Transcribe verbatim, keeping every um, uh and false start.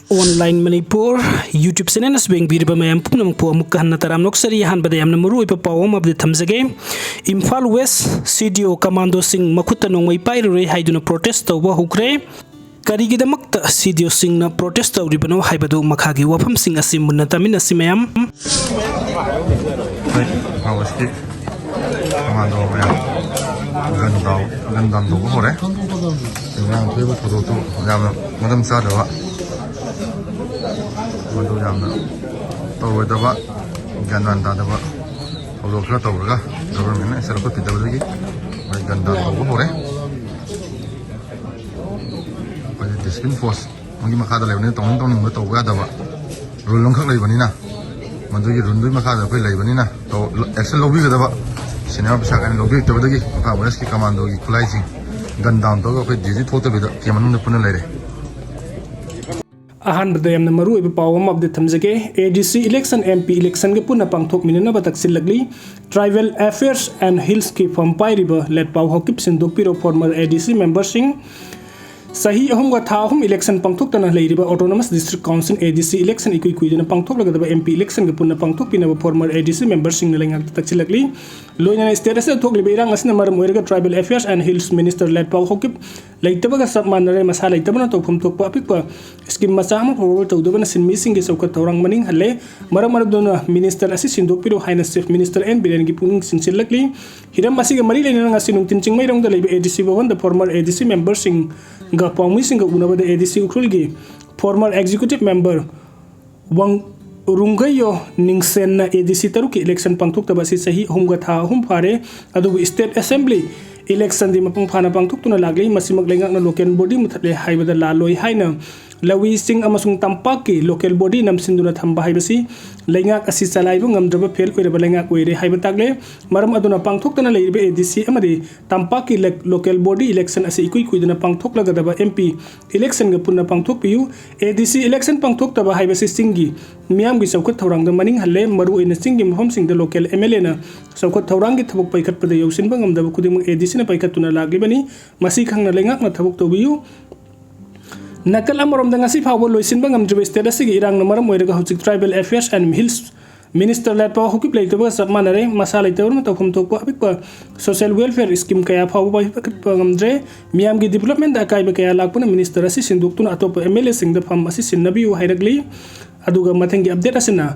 Online Manipur YouTube channel ꯑꯁꯤ ꯌꯦꯡꯕꯤꯔꯤꯕ ꯃꯌꯥꯝ ꯄꯨꯝꯅꯃꯛꯄꯨ ꯑꯃꯨꯛꯀ ꯍꯟꯅ ꯇꯔꯥꯝꯅ ꯑꯣꯛꯆꯔꯤ꯫ ꯑꯍꯥꯟꯕꯗ ꯌꯥꯝꯅ ꯃꯔꯨꯑꯣꯏꯕ ꯄꯥꯎ ꯑꯃ update ꯊꯝꯖꯒꯦ꯫ Imphal West C D O commandoꯁꯤꯡ ꯃꯈꯨꯠꯇ ꯅꯣꯡꯃꯩ ꯄꯥꯏꯔꯨꯔꯦ ꯍꯥꯏꯗꯨꯅ protest ꯇꯧꯕ ꯍꯧꯈ꯭ꯔꯦ꯫ ꯀꯔꯤꯒꯤꯗꯃꯛꯇ C D Oꯁꯤꯡꯅ protest ꯇꯧꯔꯤꯕꯅꯣ ꯍꯥꯏꯕꯗꯨ ꯃꯈꯥꯒꯤ ꯋꯥꯐꯝꯁꯤꯡ ꯑꯁꯤ ꯃꯨꯟꯅ ꯇꯥꯃꯤꯟꯅꯁꯤ ꯃꯌꯥꯝ꯫ ꯑꯩꯈꯣꯏ ꯏꯝꯐꯥꯜ Westꯀꯤ commando ꯃꯌꯥꯝ gun down, gun down ꯇꯧꯕ ꯍꯧꯔꯦ꯫ ꯉꯔꯥꯡ ꯊꯣꯛꯏꯕ ꯊꯧꯗꯣꯛꯇꯨ ꯌꯥꯝꯅ ꯃꯔꯝ ꯆꯥꯗꯕ, ꯃꯗꯨ ꯌꯥꯝꯅ ꯇꯧꯔꯣꯏꯗꯕ, ꯒ꯭ꯌꯥꯟ ꯃꯥꯟ ꯇꯥꯗꯕ ꯊꯧꯗꯣꯛ ꯈꯔ ꯇꯧꯔꯒ governmentꯅ action ꯂꯧꯈꯠꯄꯤꯗꯕꯗꯒꯤ ꯃꯣꯏ gun down ꯇꯧꯕ ꯍꯧꯔꯦ꯫ ꯑꯩꯈꯣꯏꯒꯤ discipline force ꯑꯃꯒꯤ ꯃꯈꯥꯗ ꯂꯩꯕꯅꯤꯅ ꯇꯧꯅꯤꯡ ꯇꯧꯅꯤꯡꯕ ꯇꯧꯕ ꯌꯥꯗꯕ rule ꯑꯃꯈꯛ ꯂꯩꯕꯅꯤꯅ, ꯃꯗꯨꯒꯤ ruleꯗꯨꯒꯤ ꯃꯈꯥꯗ ꯑꯩꯈꯣꯏ ꯂꯩꯕꯅꯤꯅ ꯇꯧ-, action ꯂꯧꯕꯤꯒꯗꯕ senior officer ꯀꯥꯏꯅ ꯂꯧꯕꯤꯔꯛꯇꯕꯗꯒꯤ ꯏꯝꯐꯥꯜ Westꯀꯤ commandoꯒꯤ ꯈꯨꯠꯂꯥꯏꯁꯤꯡ gun down ꯇꯧꯔꯒ ꯑꯩꯈꯣꯏ duty ꯊꯣꯛꯇꯕꯤꯗ camp ꯃꯅꯨꯡꯗ ꯄꯨꯟꯅ ꯂꯩꯔꯦ꯫ ꯑꯍꯥꯟꯕꯗ ꯌꯥꯝꯅ ꯃꯔꯨꯑꯣꯏꯕ ꯄꯥꯎ ꯑꯃ update ꯊꯝꯖꯒꯦ꯫ ADC election, MP electionꯒ ꯄꯨꯟꯅ ꯄꯥꯡꯊꯣꯛꯃꯤꯟꯅꯅꯕ ꯇꯛꯁꯤꯜꯂꯛꯂꯤ꯫ Tribal Affairs and Hillsꯀꯤ ꯐꯝ ꯄꯥꯏꯔꯤꯕ ꯂꯦꯠꯄꯥꯎ ꯍꯥꯎꯀꯤꯞ ꯁꯤꯟꯗꯣꯛꯄꯤꯔꯣ꯫ Former ADC memberꯁꯤꯡ, ꯆꯍꯤ ꯑꯍꯨꯝꯒ ꯊꯥ ꯑꯍꯨꯝ election ꯄꯥꯡꯊꯣꯛꯇꯅ ꯂꯩꯔꯤꯕ Autonomous District Council ADC election ꯏꯀꯨꯏ ꯀꯨꯏꯗꯅ ꯄꯥꯡꯊꯣꯛꯂꯒꯗꯕ MP electionꯒ ꯄꯨꯟꯅ ꯄꯥꯡꯊꯣꯛꯄꯤꯅꯕ former ADC memberꯁꯤꯡꯅ ꯂꯩꯉꯥꯛꯇ ꯇꯛꯁꯤꯜꯂꯛꯂꯤ꯫ ꯂꯣꯏꯅꯅ state ꯑꯁꯤꯗ ꯊꯣꯛꯂꯤꯕ ꯏꯔꯥꯡ ꯑꯁꯤꯅ ꯃꯔꯝ ꯑꯣꯏꯔꯒ Tribal Affairs and Hills Minister ꯂꯦꯠꯄꯥꯎ Haokip ꯂꯩꯇꯕꯒ ꯆꯞ ꯃꯥꯟꯅꯔꯦ꯫ ꯃꯁꯥ ꯂꯩꯇꯕꯅ ꯇꯧꯐꯝ ꯊꯣꯛꯄ ꯑꯄꯤꯛꯄ scheme ꯃꯆꯥ ꯑꯃ ꯐꯥꯎꯕ ꯇꯧꯗꯕꯅ ꯁꯤꯟꯃꯤꯁꯤꯡꯒꯤ ꯆꯥꯎꯈꯠ ꯊꯧꯔꯥꯡ ꯃꯅꯤꯡ ꯍꯜꯂꯦ꯫ ꯃꯔꯝ ꯑꯗꯨꯅ minister ꯑꯁꯤ ꯁꯤꯟꯗꯣꯛꯄꯤꯔꯣ ꯍꯥꯏꯅ Chief Minister N ꯕꯤꯔꯦꯟꯒꯤ ꯄꯨꯛꯅꯤꯡ ꯆꯤꯡꯁꯤꯜꯂꯛꯂꯤ꯫ ꯍꯤꯔꯝ ꯑꯁꯤꯒ ꯃꯔꯤ ꯂꯩꯅꯅ ꯉꯁꯤ ꯅꯨꯡꯊꯤꯜ ꯆꯤꯡꯃꯩꯔꯣꯡꯗ ꯂꯩꯕ ADC ꯚꯕꯟꯗ former ADC memberꯁꯤꯡꯒ ꯄꯥꯎꯃꯤꯁꯤꯡꯒ ꯎꯅꯕꯗ ADC ꯎꯈ꯭ꯔꯨꯜꯒꯤ former executive member ꯋꯥꯡ-, ꯔꯨꯡꯒꯩꯌꯣ ꯅꯤꯡꯁꯦꯟꯅ ADC ꯇꯔꯨꯛꯀꯤ election ꯄꯥꯡꯊꯣꯛꯇꯕ ꯑꯁꯤ ꯆꯍꯤ ꯑꯍꯨꯝꯒ ꯊꯥ ꯑꯍꯨꯝ ꯐꯥꯔꯦ, ꯑꯗꯨꯕꯨ state assembly electionꯗꯤ ꯃꯄꯨꯡ ꯐꯥꯅ ꯄꯥꯡꯊꯣꯛꯇꯨꯅ ꯂꯥꯛꯂꯤ꯫ ꯃꯁꯤꯃꯛ ꯂꯩꯉꯥꯛꯅ local body ꯃꯨꯊꯠꯂꯦ ꯍꯥꯏꯕꯗ ꯂꯥꯜꯂꯣꯏ ꯍꯥꯏꯅ ꯂꯧꯏꯁꯤꯡ ꯑꯃꯁꯨꯡ ꯇꯝꯄꯥꯛꯀꯤ local body ꯅꯝꯁꯤꯟꯗꯨꯅ ꯊꯝꯕ ꯍꯥꯏꯕꯁꯤ ꯂꯩꯉꯥꯛ ꯑꯁꯤ ꯆꯂꯥꯏꯕ ꯉꯝꯗ꯭ꯔꯕ fail ꯑꯣꯏꯔꯕ ꯂꯩꯉꯥꯛ ꯑꯣꯏꯔꯦ ꯍꯥꯏꯕ ꯇꯥꯛꯂꯦ꯫ ꯃꯔꯝ ꯑꯗꯨꯅ ꯄꯥꯡꯊꯣꯛꯇꯅ ꯂꯩꯔꯤꯕ ADC ꯑꯃꯗꯤ ꯇꯝꯄꯥꯛꯀꯤ ꯂ-, local body election ꯑꯁꯤ ꯏꯀꯨꯏ ꯀꯨꯏꯗꯅ ꯄꯥꯡꯊꯣꯛꯂꯒꯗꯕ MP electionꯒ ꯄꯨꯟꯅ ꯄꯥꯡꯊꯣꯛꯄꯤꯌꯨ꯫ ADC election ꯄꯥꯡꯊꯣꯛꯇꯕ ꯍꯥꯏꯕꯁꯤ ꯆꯤꯡꯒꯤ ꯃꯤꯌꯥꯝꯒꯤ ꯆꯥꯎꯈꯠ ꯊꯧꯔꯥꯡꯗ ꯃꯅꯤꯡ ꯍꯜꯂꯦ꯫ ꯃꯔꯨꯑꯣꯏꯅ ꯆꯤꯡꯒꯤ ꯃꯐꯝꯁꯤꯡꯗ local MLAꯅ ꯆꯥꯎꯈꯠ ꯊꯧꯔꯥꯡꯒꯤ ꯊꯕꯛ ꯄꯥꯏꯈꯠꯄꯗ ꯌꯧꯁꯤꯟꯕ ꯉꯝꯗꯕ ꯈꯨꯗꯤꯡꯃꯛ ADCꯅ ꯄꯥꯏꯈꯠꯇꯨꯅ ꯂꯥꯛꯂꯤꯕꯅꯤ꯫ ꯃꯁꯤ ꯈꯪꯅ ꯂꯩꯉꯥꯛꯅ ꯊꯕꯛ ꯇꯧꯕꯤꯌꯨ꯫ ꯅꯥꯀꯜ ꯑꯃꯔꯣꯝꯗ, ꯉꯁꯤ ꯐꯥꯎꯕ ꯂꯣꯏꯁꯤꯟꯕ ꯉꯝꯗ꯭ꯔꯤꯕ state ꯑꯁꯤꯒꯤ ꯏꯔꯥꯡꯅ ꯃꯔꯝ ꯑꯣꯏꯔꯒ ꯍꯧꯖꯤꯛ Tribal Affairs and Hills Minister ꯂꯥꯠꯄꯥꯎ ꯍꯧꯈꯤꯕ ꯂꯩꯇꯕꯒ ꯆꯞ ꯃꯥꯟꯅꯔꯦ꯫ ꯃꯁꯥ ꯂꯩꯇꯕꯅ ꯇꯧꯐꯝ ꯊꯣꯛꯄ ꯑꯄꯤꯛꯄ social welfare scheme ꯀꯌꯥ ꯐꯥꯎꯕ ꯄꯥꯏꯈꯠꯄ ꯉꯝꯗ꯭ꯔꯦ꯫ ꯃꯤꯌꯥꯝꯒꯤ developmentꯗ ꯑꯀꯥꯏꯕ ꯀꯌꯥ ꯂꯥꯛꯄꯅ minister ꯑꯁꯤ ꯁꯤꯟꯗꯣꯛꯇꯨꯅ ꯑꯇꯣꯞꯄ MLAꯁꯤꯡꯗ ꯐꯝ ꯑꯁꯤ ꯁꯤꯟꯅꯕꯤꯌꯨ ꯍꯥꯏꯔꯛꯂꯤ꯫ ꯑꯗꯨꯒ ꯃꯊꯪꯒꯤ update ꯑꯁꯤꯅ